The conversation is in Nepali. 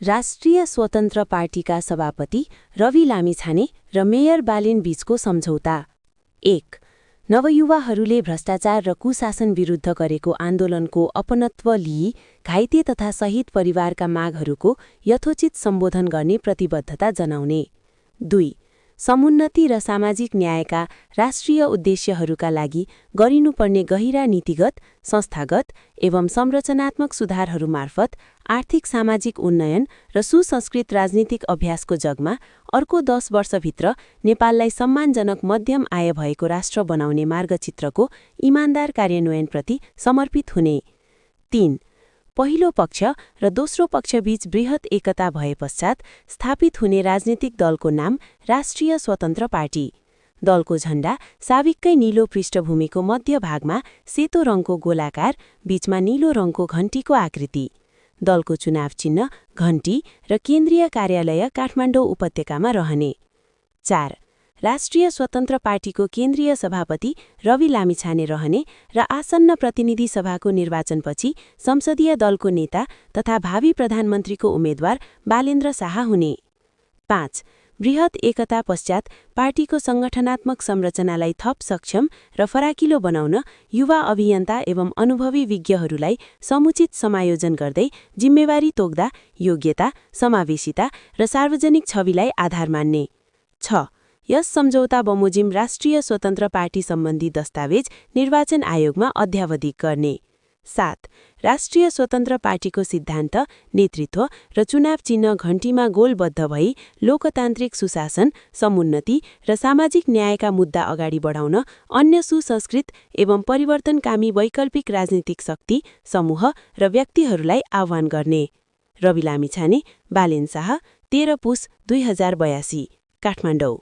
राष्ट्रिय स्वतन्त्र पार्टीका सभापति रवि लामिछाने र मेयर बालेन बीचको सम्झौता। 1. नवयुवाहरूले भ्रष्टाचार र कुशासन विरुद्ध गरेको आन्दोलनको अपनत्व लिई घाइते तथा शहीद परिवारका मागहरूको यथोचित सम्बोधन गर्ने प्रतिबद्धता जनाउने। 2. समुन्नति र सामाजिक न्यायका राष्ट्रिय उद्देश्यहरूका लागि गरिनुपर्ने गहिरा नीतिगत, संस्थागत एवं संरचनात्मक सुधारहरूमार्फत आर्थिक सामाजिक उन्नयन र सुसंस्कृत राजनीतिक अभ्यासको जगमा अर्को 10 वर्षभित्र नेपाललाई सम्मानजनक मध्यम आय भएको राष्ट्र बनाउने मार्गचित्रको इमानदार कार्यान्वयनप्रति समर्पित हुने। 3. पहिलो पक्ष र दोस्रो पक्षबीच बृहत एकता भए पश्चात स्थापित हुने राजनीतिक दलको नाम राष्ट्रिय स्वतन्त्र पार्टी। दलको झण्डा साविककै नीलो पृष्ठभूमिको मध्य भागमा सेतो रङको गोलाकार, बीचमा नीलो रङको घण्टीको आकृति। दलको चुनाव चिन्ह घण्टी र केन्द्रीय कार्यालय काठमाडौँ उपत्यकामा रहने। 4. राष्ट्रिय स्वतन्त्र पार्टीको केन्द्रीय सभापति रवि लामिछाने रहने र आसन्न प्रतिनिधि सभाको निर्वाचनपछि संसदीय दलको नेता तथा भावी प्रधानमन्त्रीको उम्मेद्वार बालेन्द्र शाह हुने। 5. बृहत एकता पश्चात पार्टीको संगठनात्मक संरचनालाई थप सक्षम र फराकिलो बनाउन युवा अभियन्ता एवं अनुभवी विज्ञहरूलाई समुचित समायोजन गर्दै जिम्मेवारी तोक्दा योग्यता, समावेशिता र सार्वजनिक छविलाई आधार मान्ने। 6. यस सम्झौता बमोजिम राष्ट्रिय स्वतन्त्र पार्टी सम्बन्धी दस्तावेज निर्वाचन आयोगमा अध्यावधिक गर्ने। 7. राष्ट्रिय स्वतन्त्र पार्टीको सिद्धान्त, नेतृत्व र चुनाव चिन्ह घण्टीमा गोलबद्ध भई लोकतान्त्रिक सुशासन, समुन्नति र सामाजिक न्यायका मुद्दा अगाडि बढाउन अन्य सुसंस्कृत एवं परिवर्तनकामी वैकल्पिक राजनीतिक शक्ति, समूह र व्यक्तिहरूलाई आह्वान गर्ने। रवि लामिछाने, बालेन शाह, 13 पुस 2082, काठमाडौँ।